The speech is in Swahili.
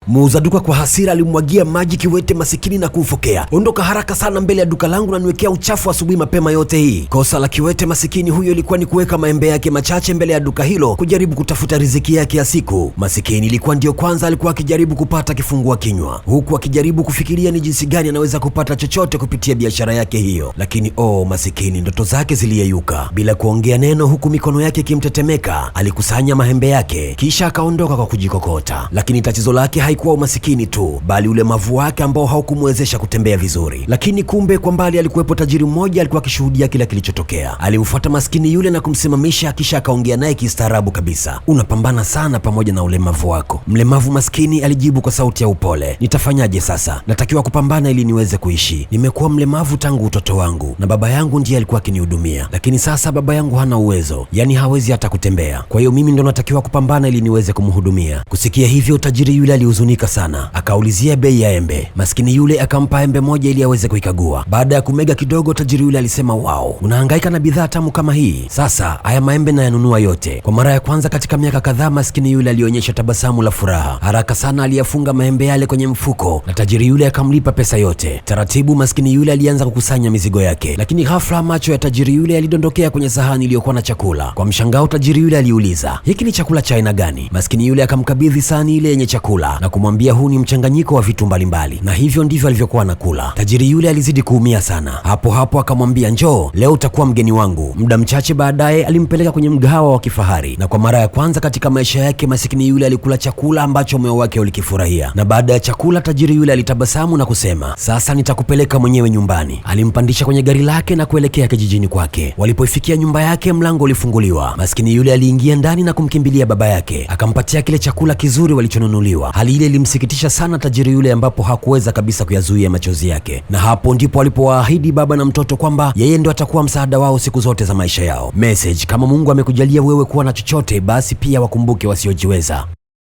Muuza duka kwa hasira alimwagia maji kiwete masikini na kumfokea, ondoka haraka sana mbele ya duka langu na niwekea uchafu asubuhi mapema yote hii. Kosa la kiwete masikini huyo ilikuwa ni kuweka maembe yake machache mbele ya duka hilo kujaribu kutafuta riziki yake ya siku. Masikini ilikuwa ndiyo kwanza alikuwa akijaribu kupata kifungua kinywa, huku akijaribu kufikiria ni jinsi gani anaweza kupata chochote kupitia biashara yake hiyo. Lakini oh, masikini, ndoto zake ziliyeyuka. Bila kuongea neno, huku mikono yake ikimtetemeka, alikusanya maembe yake kisha akaondoka kwa kujikokota. Lakini tatizo lake haikuwa umasikini tu, bali ulemavu wake ambao haukumwezesha kutembea vizuri. Lakini kumbe kwa mbali alikuwepo tajiri mmoja, alikuwa akishuhudia kila kilichotokea. Alimfuata maskini yule na kumsimamisha, kisha akaongea naye kistaarabu kabisa. Unapambana sana pamoja na ulemavu wako. Mlemavu maskini alijibu kwa sauti ya upole, nitafanyaje sasa? Natakiwa kupambana ili niweze kuishi. Nimekuwa mlemavu tangu utoto wangu na baba yangu ndiye alikuwa akinihudumia, lakini sasa baba yangu hana uwezo, yaani hawezi hata kutembea. Kwa hiyo mimi ndo natakiwa kupambana ili niweze kumhudumia. Kusikia hivyo, tajiri yule alihuzunika sana, akaulizia bei ya embe. Maskini yule akampa embe moja ili aweze kuikagua. Baada ya kumega kidogo, tajiri yule alisema, wow, unahangaika na bidhaa tamu kama hii? Sasa haya maembe nayanunua yote. Kwa mara ya kwanza katika miaka kadhaa, maskini yule alionyesha tabasamu la furaha. Haraka sana aliyafunga maembe yale kwenye mfuko na tajiri yule akamlipa pesa yote. Taratibu maskini yule alianza kukusanya mizigo yake, lakini ghafla macho ya tajiri yule yalidondokea kwenye sahani iliyokuwa na chakula. Kwa mshangao, tajiri yule aliuliza, hiki ni chakula cha aina gani? Maskini yule akamkabidhi sahani ile yenye chakula na kumwambia huu ni mchanganyiko wa vitu mbalimbali, na hivyo ndivyo alivyokuwa anakula. Tajiri yule alizidi kuumia sana. Hapo hapo akamwambia, njoo leo utakuwa mgeni wangu. Muda mchache baadaye alimpeleka kwenye mgahawa wa kifahari, na kwa mara ya kwanza katika maisha yake masikini yule alikula chakula ambacho moyo wake ulikifurahia. Na baada ya chakula, tajiri yule alitabasamu na kusema, sasa nitakupeleka mwenyewe nyumbani. Alimpandisha kwenye gari lake na kuelekea kijijini kwake. Walipoifikia nyumba yake, mlango ulifunguliwa. Maskini yule aliingia ndani na kumkimbilia baba yake, akampatia kile chakula kizuri walichonunuliwa. Hali ile ilimsikitisha sana tajiri yule, ambapo hakuweza kabisa kuyazuia machozi yake, na hapo ndipo alipowaahidi baba na mtoto kwamba yeye ndo atakuwa msaada wao siku zote za maisha yao. Message: kama Mungu amekujalia wewe kuwa na chochote, basi pia wakumbuke wasiojiweza.